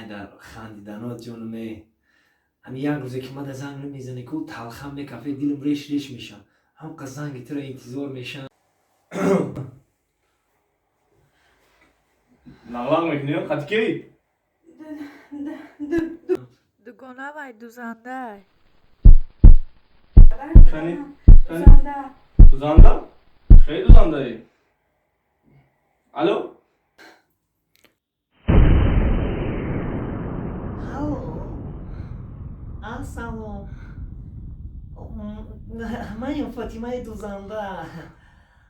Ай дар хандиданот ҷонуме. Ҳами як рӯзе ки мада занг намезанӣ ку, талхам мекафе, дилам реш реш меша. Ҳамқа занги туро интизор мешам. Лағлағ мекунӣ, қати ки? Дугонавай, дузандай. Кани? Кани? Дузанда? Хеле дузандаи. Алло? Алло. Ассалом. Маем Фотимаи дузанда.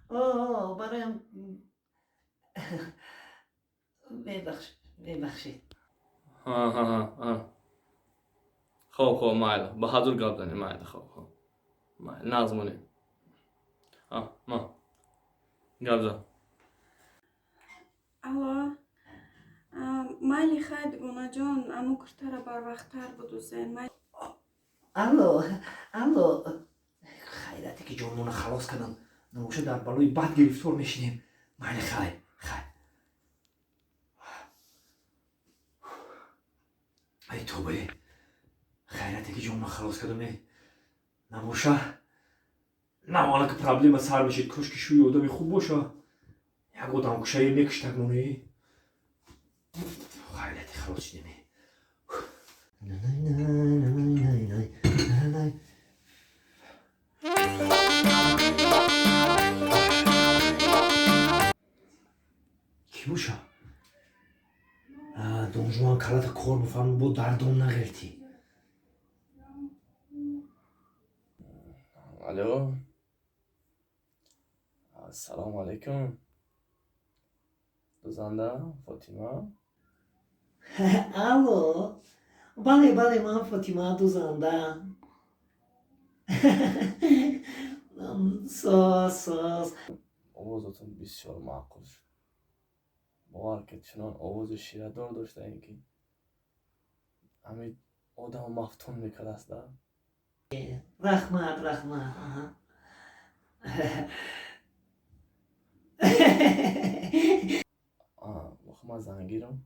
О, бароям мебахшед. Ҳа, ҳа, ҳа, ҳа. Хоб, хоб, майли. Ба ҳазур гап занем, майли, хоб, хоб. Майли, нағз монем. А, ма. Гап зан. Алло. Майли, хай, дугонаҷон, аммо куртара барвақттар будузен. Алло, алло. Хайрате ки ҷонмона халос кардам. Набоша дар балои бад гирифтор мешидем. Майли, хай, хай. Ай тобе. Хайрате ки ҷонма халос кардам. Набоша навалака проблема сар мешид. Кошки шӯи одами хуб боша. Як одамкушае мекуштак моне. Хайрате халос шидем. Кӣ боша? Донжуан калата кор бифармуд, бо дардом нағелтӣ. Алло. Ассалому алайкум. Дузанда Фотима? Алло. Бале, бале, ман Фотима дузанда. Соз, соз. Овозатон бисёр маъқул шуд. Бовар кед, чунон овози ширадор доштаем, ки ҳамин одамо мафтун мекардаст, да? Раҳмат, раҳмат. Аҳа. Охи ман зангирам.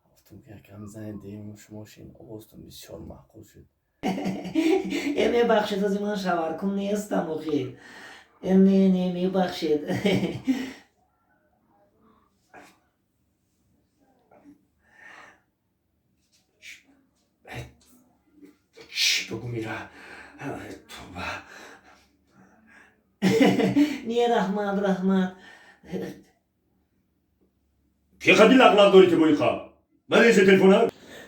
Гуфтам, ки якам занг диҳем, шумо шин, овозатон бисёр маъқул шуд. Э, мебахшед, ози ман шаваркун нестам охи. Э, не, не, мебахшед. Чӣ бигӯ мира? Тоба. Не, раҳмат, раҳмат. Ки қади лағлағ дорӣ ки бои қаб? Ман исе телефона?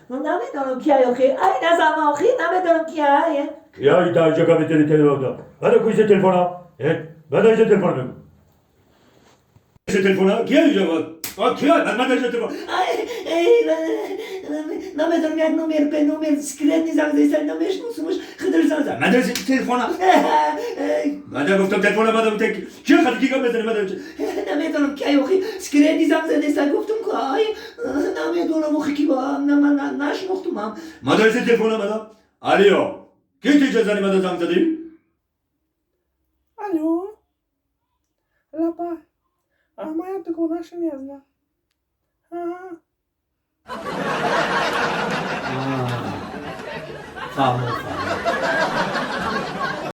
Намедонам ки ай охи. Ай назам охи, намедонам ки ай. Я ита иҷа ками телефона. Мана ку исе телефона? Э, мана исе телефона мегӯ. Исе телефона? Ки иҷа? А ки? Мана исе телефона. Ай, эй, намедонам, як номер бе номер секретный занг зайсал, намешносумаш, хидр занг зад. Мана исе телефона. Мана гуфтам телефона мана гуфтам ки қади ки гап мезанӣ мана. Намедонам ки ай охи, секретный занг задеса, гуфтам ку ай, намедонам охи ки ба ман нашинохтумам. Мана исе телефона мана. Алио. Ки ту иҷа зани мана занг задӣ? Алло. Лаба. Моя дугонаша меазна. Ҳа. Фаҳмо, фаҳмо.